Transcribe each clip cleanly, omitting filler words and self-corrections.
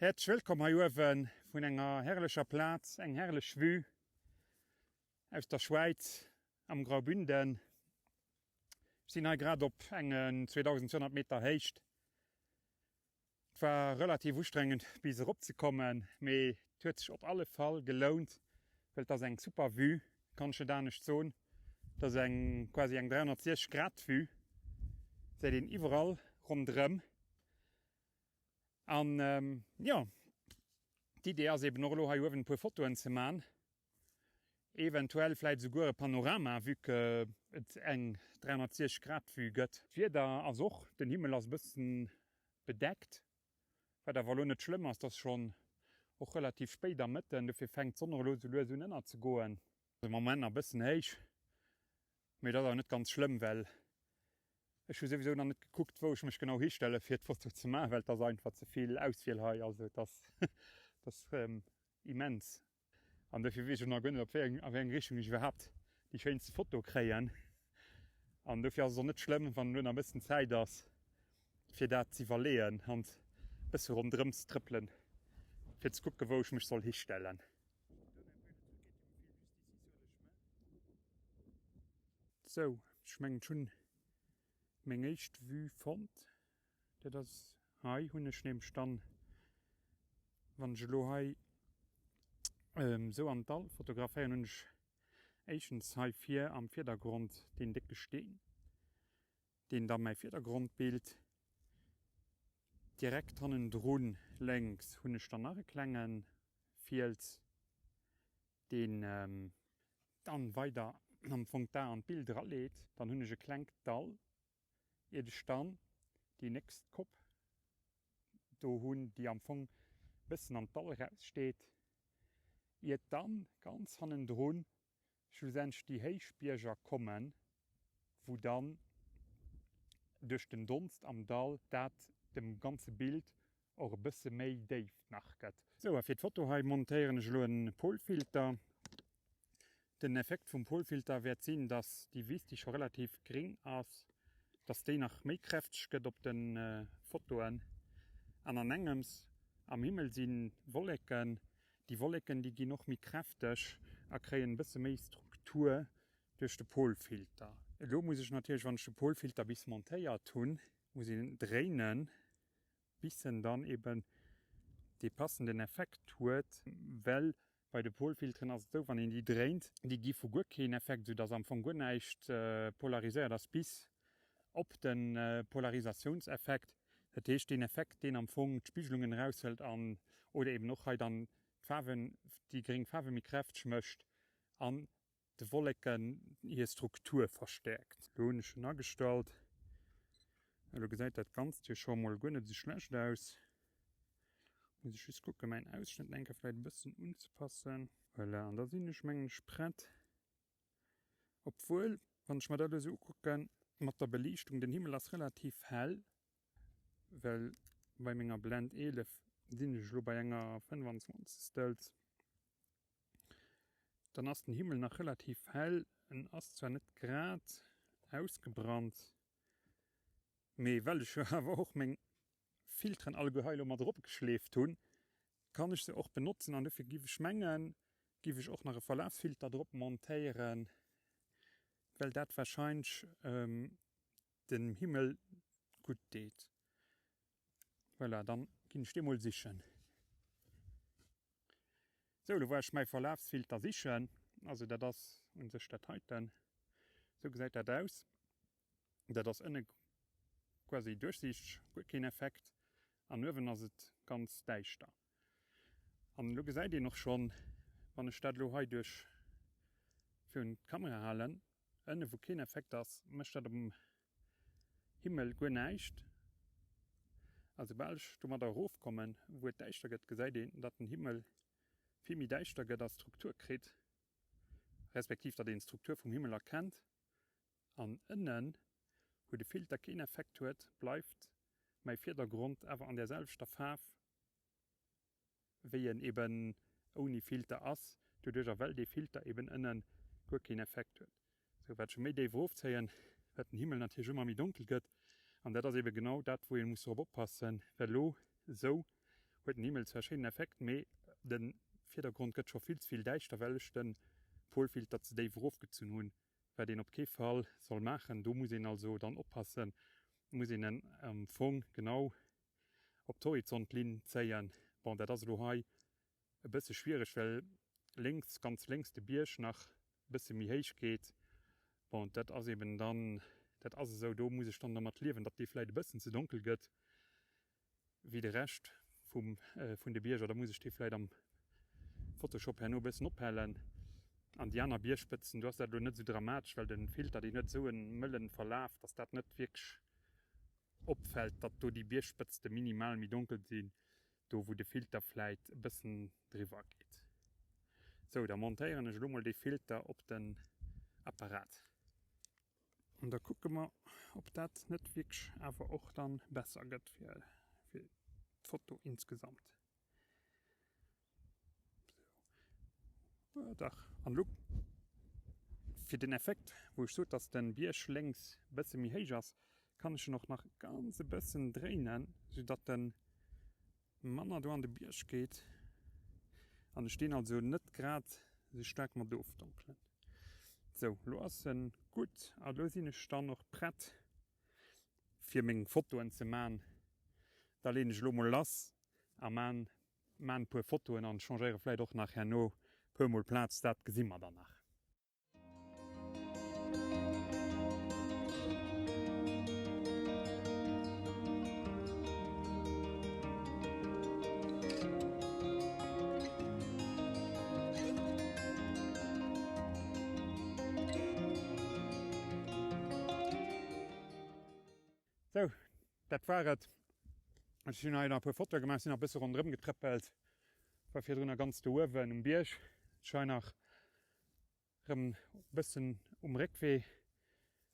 Häerzlech wëllkomm hei uewen vun enger herrlecher Plaz, eng herrlech Vue aus der Schwäiz am Graubünden. Ech sinn hei grad op engen 2200 Meter Héicht. Et war relativ ustrengend bis erop ze kommen, mee et huet sech op alle Fall gelount, well et ass eng super Vue, kann ech net anescht soen. Et ass eng quasi eng 360 Grad Vue, säit een iwwerall ronderëm. An jo, d'Idee ass eben och elo hei uewen e puer Fotoen ze man, eventuell vläit esouguer e Panorama, vue que et eng 360 Grad Vue gëtt. D'Wieder ass och, den Himmel ass e bëssen bedeckt, wat awer elo net schlëmm ass, et ass schonn och relativ spéit am Mëtten, dofir fänkt d'Sonn och elo esou lues un ënner ze goen. Ass am Moment nach e bëssen héich, mee dat ass awer net ganz schlëmm, well ech hu souwisou nach net gekuckt, wou ech mech genau histelle fir d'Foto ze maachen, well et ass einfach ze vill Auswiel hei. Also et ass, et ass immens. An dofir weess ech och nach guer net, op wéi eng, a wéi eng Richtung ech iwwerhaapt déi schéinste Foto kréien. An dofir ass et och net schlëmm, wann elo nach e bëssen Zäit ass, fir dat z'iwwerleeën an e bësse ronderëm ze trëppelen, fir ze kucken, wou ech mech soll histellen. Sou, ech mengen ech hunn meng éischt Vue fonnt. Dat ass hei hunn ech nämlech dann, wann ech elo hei esou an d'Dall fotograféieren, hunn ech éischtens hei vir am Virdergrond deen décke Steen, deen da mäi Virdergrond bilt. Direkt hannendrun lénks hunn ech dann nach e klenge Fiels, deen dann weider am Fong d'A an d'Bild eraleet. Dann hunn ech e klengt Dall, iert ech dann déi nächst Kopp do hunn, déi am Fong e bëssen an d'Dall eraussteet, iert dann ganz hannendrun schlussendlech déi héich Bierger kommen, wou dann duerch den Donst am Dall dat dem ganze Bild och e bësse méi Déift nach gëtt. Sou, a fir d'Foto hei montéieren ech elo en Polfilter. Den Effekt vum Polfilter wäert sinn, dass déi Wiss, déi scho relativ gring ass, dass déi nach méi kräfteg gëtt op de Fotoen. An an engems am Himmel si Wolleken, Déi Wolleken déi ginn och méi kräfteg a kréien e bësse méi Struktur duerch de Polfilter. Elo muss ech natierlech, wann ech de Polfilter bis montéiert hunn, muss een dréinen bis en dann eben dee passenden Effekt huet, well bei de Polfilteren ass et esou, wann een déi dréint, déi gi vu guer keen Effekt, esou dass am Fong guer näischt polariséiert ass bis op de Polarisatiounseffekt. Dat heescht deen Effekt, deen am Fong d'Spigelungen eraushëlt an, oder eben och hei dann d'Faarwen, déi gréng Faarwe méi kräfteg mécht an de Wolleken hir Struktur verstäerkt. Elo hunn ech en agestallt. Elo gesäit dat Ganzt jo scho mol guer net esou schlecht aus. Muss ech just kucken, mäin Ausschnëtt eng Kéier vläicht e bëssen unzepassen. Voilà, an da sinn ech mengen ech prett. Obwuel, wann ech mer dat elo esou ukucken, mat der Beliichtung, den Himmel ass relativ hell, well bei menger Blend 11 sinn ech elo bei enger 25 Stels, dann ass den Himmel nach relativ hell, en ass zwar net grad ausgebrannt, mee well ech jo awer och meng Filteren alleguer hei elo mat eropgeschleeft hunn, kann ech se och benotzen an dofir giff ech mengen, giff ech och nach e Verlafsfilter drop montéieren, well dat wahrscheinlech dem Himmel gutt deet. Voilà, dann ginn ech dee mol sichen. Sou, elo war ech mäi Verlafsfilter sichen, also dat ass un sech dat heiten, sou gesäit dat aus. Dat ass ënne quasi duerchsiichteg, guer keen Effekt, an uewen ass et ganz däischter. An elo gesäit een och schonn, wann ech dat elo hei duerch virun d'Kamera halen, ënne wou keen Effekt ass, mécht dat um Himmel guer näischt. A soubal ech domadder erofkommen, wou et däischter gëtt, gesäit een, datt den Himmel vill méi däischter gëtt a Struktur kritt, respektiv datt een d'Struktur vum Himmel erkennt. An ënnen, wou de Filter keen Effekt huet, bleift mäi Virdergrond awer an där selwechter Faarf, wéi en eben ouni Filter ass, doduerch a well dee Filter eben ënnen guer keen Effekt huet. Sou, wat ech méi déif erofzéien, wat den Himmel natierlech ëmmer méi donkel gëtt, an dat ass eben genau dat, wou ee muss drop oppassen, well elo esou. Huet den Himmel zwar schéinen Effekt, mee den Virdergrond gëtt scho vill ze vill däischter, well ech den Polfilter ze déif erofgezunn hunn, wat een op kee Fall soll maachen. Do muss een also dann oppassen, muss een en am Fong genau op d'Horizontlinn zéien. Bon, dat ass elo hei e bësse schwiereg, well lénks, ganz lénks de Bierg nach e bësse méi héich geet. Bon, dat ass eben dann, dat ass esou, do muss ech dann dermat liewen, datt dee vläit e bëssen ze donkel gëtt wéi de Rescht vum, vun de Bierger. Da muss ech dee vläit am Photoshop herno e bëssen ophellen. An déi aner Biergspëtzen, do ass dat elo net esou dramatesch, well de Filter, deen huet esou e mëllen Verlaf, datt dat net wierklech opfällt, datt do déi Biergspëtzte minimal méi donkel sinn, do wou de Filter vläit e bëssen driwwer geet. Sou, da montéieren ech elo mol dee Filter op den Apparat. An da kucke mer, ob dat net wierklech awer och dann besser gëtt fir d'Foto insgesamt. Sou, dach, an elo fir den Effekt, wou ech sot, dass den Bierg lénks e bësse méi héich ass, kann ech en och nach ganz e bëssen dréinen, sou datt en manner do an de Bierg geet an ech deen also net grad sou staark mat ofdonkelen. Sou, elo ass en gutt a elo sinn ech dann och prett fir meng Fotoen ze man. Da leen ech elo mol lass a man man e puer Fotoen an changéiere vläit och nach herno puer mol Plaz, dat gesi mer dann nach. Sou, dat war et. Ech hunn hei nach e puer Fotoe gemaach, sinn nach e bësse ronderëm getrëppelt. War virdrunner ganz do uewen um Bierg. Ech hei nach rëm e bëssen um Réckwee,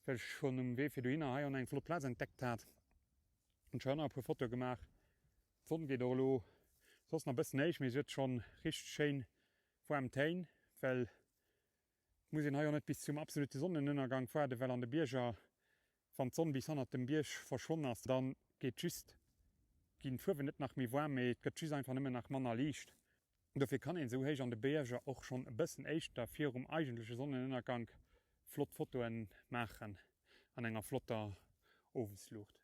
well ech schonn um Wee fir dohinner hei och nach eng flott Plaz entdeckt hat. Hunn ech hei och nach e puer Fotoe gemaach. D'Sonn geet och elo soss nach e bëssen héich, mee se huet schonn richteg schéin waarm Téin, well et muss een hei och net bis zum absolute Sonnenënnergank waarden, well an de Bierger Wann d'Sonn bis hannert dem Bierg verschwonn ass, dann geet just, ginn d'Fuerwen net nach méi waarm, mee et gëtt just einfach nëmmen nach manner Liicht. Dofir kann een esou héich an de Bierger och schonn e bëssen éischter virum eigentleche Sonnenënnergank flott Fotoen maachen an enger flotter Owesluucht.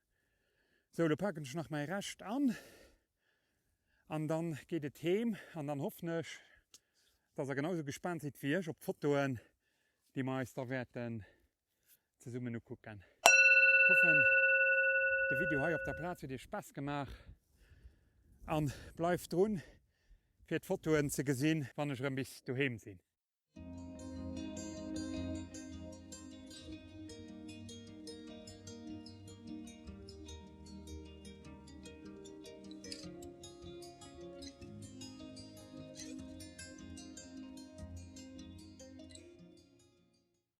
Sou, elo paken ech nach mäi Rescht an an dann geet et heem an dann hoffen ech, dass der genau esou gespaant sidd wéi ech op d'Fotoen, déi mer eis da wäerten zesummen ukucken. Ech hoffen de Video hei op der Plaz huet iech Spaass gemaach an bleift drun fir d'Fotoen ze gesinn wann ech erëm bis doheem sinn.